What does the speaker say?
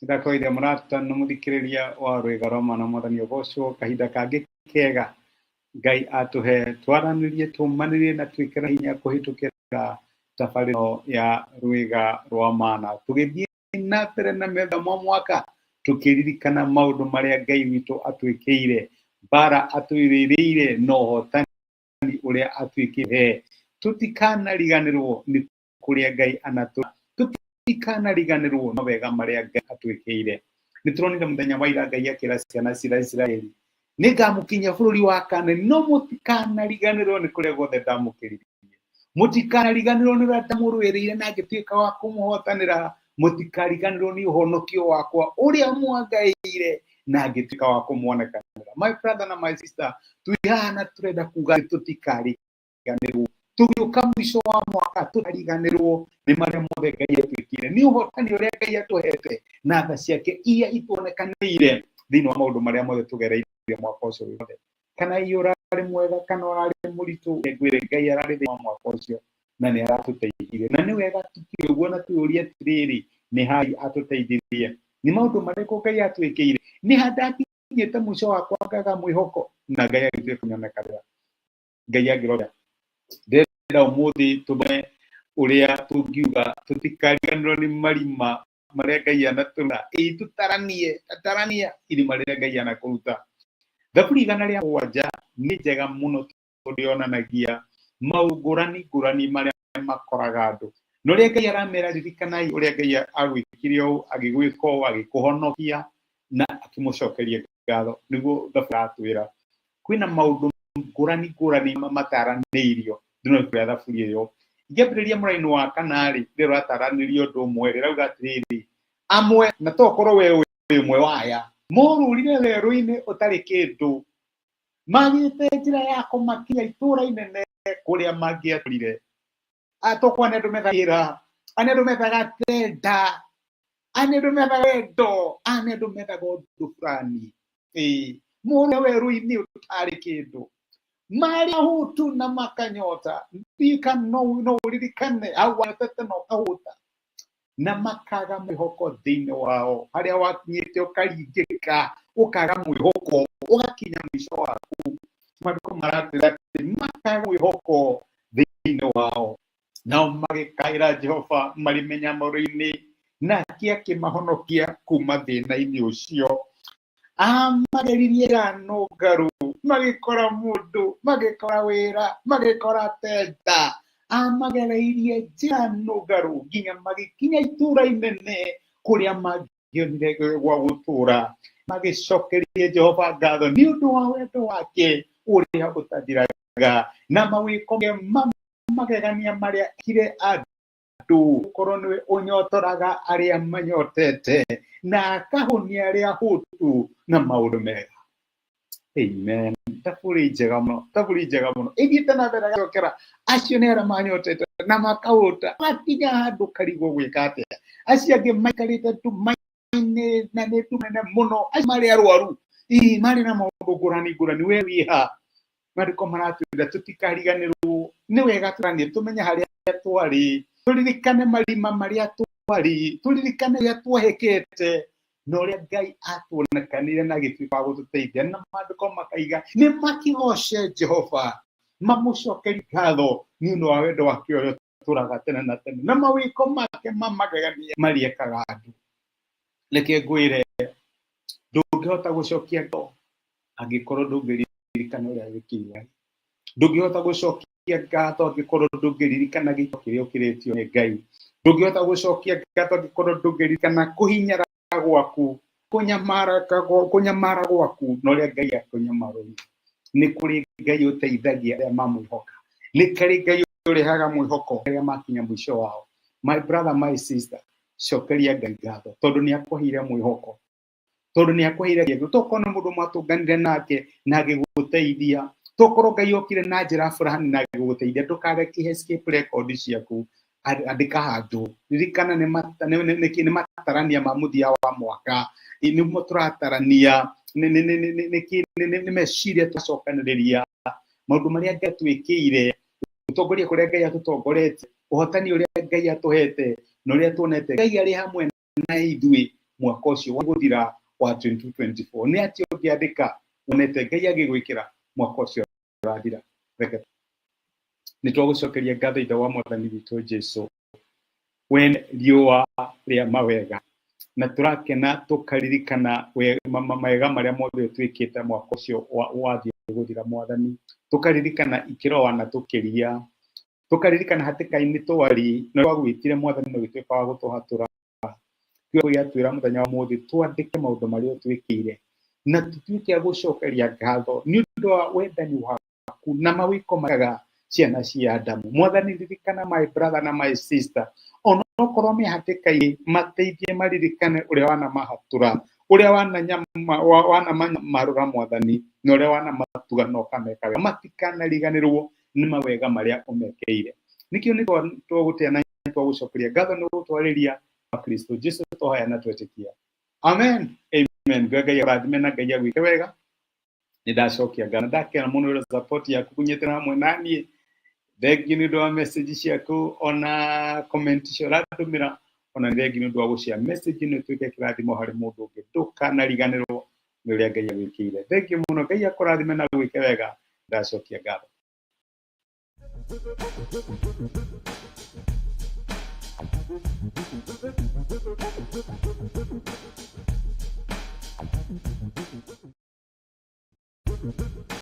Ndakwĩire mũrata na mũthikĩrĩria wa Rwĩga rwa Mwana Mwathani ũgocwo kahinda kangĩ kega Ngai atũhe twaranĩrie tũmanĩrie na twĩkĩre hinya kũhĩtũkĩra tabarĩra ya Rwĩga rwa Mana. Tũgĩthiĩ na mbere na metha mwa mwaka tũkĩririkana maũndũ marĩa Ngai witũ atwĩkĩire, mbara atũirĩrĩire na ũhotani ũrĩa atwĩkĩire. Tũtikanariganĩrwo nĩ kũrĩa Ngai anatũ tũtikanariganĩrwo na wega marĩa Ngai atwĩkĩire. Nĩ tũronire mũthenya wa ira Ngai akĩra ciana cia Isiraeli, nĩ ngamũkinyia bũrũri wa Kaanani, no mũtikanariganĩrwo nĩ kũrĩa guothe ndamũkĩririe. Mũtikanariganĩrwo nĩ ũrĩa ndamũrũĩrĩire na ngĩtuĩka wa kũmũhotanĩra. Mũtikariganĩrwo nĩ ũhonokio wakwa ũrĩa mwangaĩire na ngĩtuĩka wa kũmwonekanĩra. My brother na my sister, twĩ haha na tũrenda kuga tũtikariganĩrwo. Tũgĩũka mũico wa mwaka tũtariganĩrwo nĩ marĩa mothe Ngai atwĩkire, nĩ ũhotani ũrĩa Ngai atũhete na tha ciake iria ituonekanĩire thĩinĩ wa maũndũ marĩa mothe tũgereire mwaka ũcio wothe. Kana ĩ ũrarĩ mwega kana ũrarĩ mũritũ, ngwĩre Ngai ararĩ thĩinĩ wa mwaka ũcio na nĩ aratũteithirie. Na nĩ wega tũkire ũguo na twĩyũrie atĩrĩrĩ, nĩ ha atũteithirie? Nĩ maũndũ marĩkũ Ngai atwĩkĩire? Nĩ ha ndakinyĩte mũico wakwa ngaga mwĩhoko na Ngai agĩtuĩka kũnyonekanĩra? Ngai angĩrora. Ndĩrenda ũmũthĩ tũthome ũrĩa tũngiuga tũtikariganĩrwo nĩ marima marĩa Ngai anatũruta. Ĩĩ tũtaranie, tarania irima rĩrĩa Ngai anakũruta. Thaburi 107 nĩ njega mũno tondũ yonanagia maũndũ ngũrani ngũrani marĩa makoraga andũ. Na ũrĩa Ngai aramera ririkanai ũrĩa Ngai agwĩkire ũũ, agĩgwĩka ũũ, agĩkũhonokia na akĩmũcokeria ngatho. Nĩguo thaburi ĩratwĩra. Kwĩna maũndũ ngũrani ngũrani mataranĩirio thĩinĩ wa ibuku rĩa thaburi ĩyo. Ingĩambĩrĩria mũraini wa kana rĩ, rĩrĩa ũrataranĩria ũndũ ũmwe rĩrauga atĩrĩrĩ, amwe na to ũkorwo we wĩ ũmwe wa aya morũrire werũ-inĩ ũtarĩ kĩndũ, magĩte njĩra ya kũmakinya itũũra inene kũrĩa mangĩatũrire. Tokorwo nĩ andũ methaga wĩra, aya nĩ andũ methaga tenda, aya nĩ andũ methaga wendo, aya nĩ andũ methaga ũndũ fulani. Ĩĩ, mũrũ werũ-inĩ ũtarĩ kĩndũ, marĩ ahũtu na makanyota. Ndika no ũririkane hau wanyotete na ũkahũta na makaga mwĩhoko thĩinĩ wao, harĩa wakinyĩte ũkaringĩka, ũkaga mwĩhoko, ũgakinya mũico waku. Maandĩko maratwĩra atĩ makaga mwĩhoko thĩinĩ wao, nao magĩkaĩra Jehova marĩ mĩnyamaro-inĩ, nake akĩmahonokia kuma thĩna-inĩ ũcio. Amageririe njĩra nũngarũ, magĩkora mũndũ, magĩkora wĩra, magĩkora tenda. Amagereirie njĩra nũngarũ nginya magĩkinya itũũra inene kũrĩa mangĩonire gwa gũtũũra. Magĩcokeria Jehova ngatho nĩ ũndũ wa wendo wake ũrĩa ũtathiraga na mawĩko ma magegania marĩa ekire andũ. Gũkorwo nĩwe ũnyotoraga arĩa manyotete na akahũnia arĩa ahũtu na maũndũ mega. Amen. Thaburi njega mũno, thaburi njega mũno. Ĩthiĩte na mbere agacokera acio nĩ arĩa manyotete na makahũta, makinya handũ karigwo gwĩka atĩa. Acio angĩ maikarĩte nduma-inĩ na nĩ nduma nene mũno, acio marĩ arwaru, ii marĩ na maũndũ ngũrani ngũrani, we wĩha? Maandĩko maratwĩra tũtikariganĩrwo. Nĩ wega tũranie tũmenye harĩa twarĩ, tũririkane marima marĩa twarĩ, tũririkane ũrĩa twohekete na ũrĩa Ngai atuonekanire na agĩtuĩka wa gũtũteithia. Na maandĩko makaiga nĩ makĩgoce Jehova, mamũcokerie ngatho nĩ ũndũ wa wendo wake ũrĩa ũtũraga tene na tene na mawĩko make ma magegania marĩa ekaga andũ. Reke ngwĩre, ndũngĩhota gũcokia ngatho angĩkorwo ndũngĩririkana ũrĩa wĩkĩirwo. Ndũngĩhota gũcokia ngatho angĩkorwo ndũngĩririkana gĩko kĩrĩa ũkĩrĩtio nĩ Ngai. Ndũngĩhota gũcokia ngatho angĩkorwo ndũngĩririkana kũhinyara gwaku, kũnyamara gwaku na ũrĩa Ngai akũnyamarũire. Nĩ kũrĩ Ngai ũteithagia arĩa mamwĩhoka. Nĩ kũrĩ Ngai ũrehaga mwĩhoko arĩa makinya mũico wao. My brother, my sister, cokeria Ngai ngatho tondũ nĩ akũheire mwĩhoko, tondũ nĩ akũheire kĩndũ. Tokorwo nĩ mũndũ mwatũnganire nake na agĩgũteithia, tokorwo Ngai okire na njĩra fulani na agĩgũteithia. Ndũkareke escape record ciaku, andĩka handũ, ririkana nĩ matarania ma mũthia wa mwaka, nĩmo tũratarania, nĩ meciria tũracokanĩrĩria, maũndũ marĩa Ngai atwĩkĩire, gũtongoria kũrĩa Ngai atũtongoretie, ũhotani ũrĩa Ngai atũhete na ũrĩa tuonete Ngai arĩ hamwe na ithuĩ Mwaka ũcio wa gũthira wa 2024, nĩ atĩa ũngĩandĩka wonete Ngai agĩgwĩkĩra mwaka ũcio ũrathira? Reke nĩ twagũcokeria ngatho, Ithe wa Mwathani witũ Jesu, wene riũa rĩa mawega, na tũrakena tũkaririkana mawega marĩa mothe ũtwĩkĩte mwaka ũcio wathiĩ gũthira. Mwathani, tũkaririkana ikĩro wanatũkĩria, tũkaririkana hatĩka-inĩ twari na twagwĩtire, Mwathani, na ũgĩtuĩka wa gũtũhatũra. Kiugo gĩatwĩra mũthenya wa ũmũthĩ twandĩke maũndũ marĩa ũtwĩkĩire na tũtuĩke a gũcokeria ngatho nĩ ũndũ wa wendani waku na mawĩko mega ciana cia Adamu. Mwathani, ririkana my brother na my sister, onokorwo me hatĩka-inĩ, mateithie maririkane ũrĩa wanamahatũra, ũrĩa wanamarũra, Mwathani, na ũrĩa wanamatuga na ũkameka wega. Matikanariganĩrwo nĩ mawega marĩa ũmekĩire. Nĩkĩo nĩ twagũtĩa na twagũcokeria ngatho nĩ gũtwarĩria wa Kristo Jesu twahoya na twetĩkia, amen, amen. Ngai akũrathime na Ngai agwĩke wega. Nĩ ndacokia ngatho na ndakena mũno nĩ support yaku kũnyitĩra hamwe na niĩ. Thengiũ nĩ ũndũ wa message ciaku ona comment icio ũrandũmĩra, ona nĩ thengiũ nĩ ũndũ wa gũshare message ĩno ĩtuĩke kĩrathimo harĩ mũndũ ũngĩ. Ndũkanariganĩrwo nĩ ũrĩa Ngai agwĩkĩire. Thengiũ mũno, Ngai akũrathime na gwĩke wega. Ndacokia ngatho.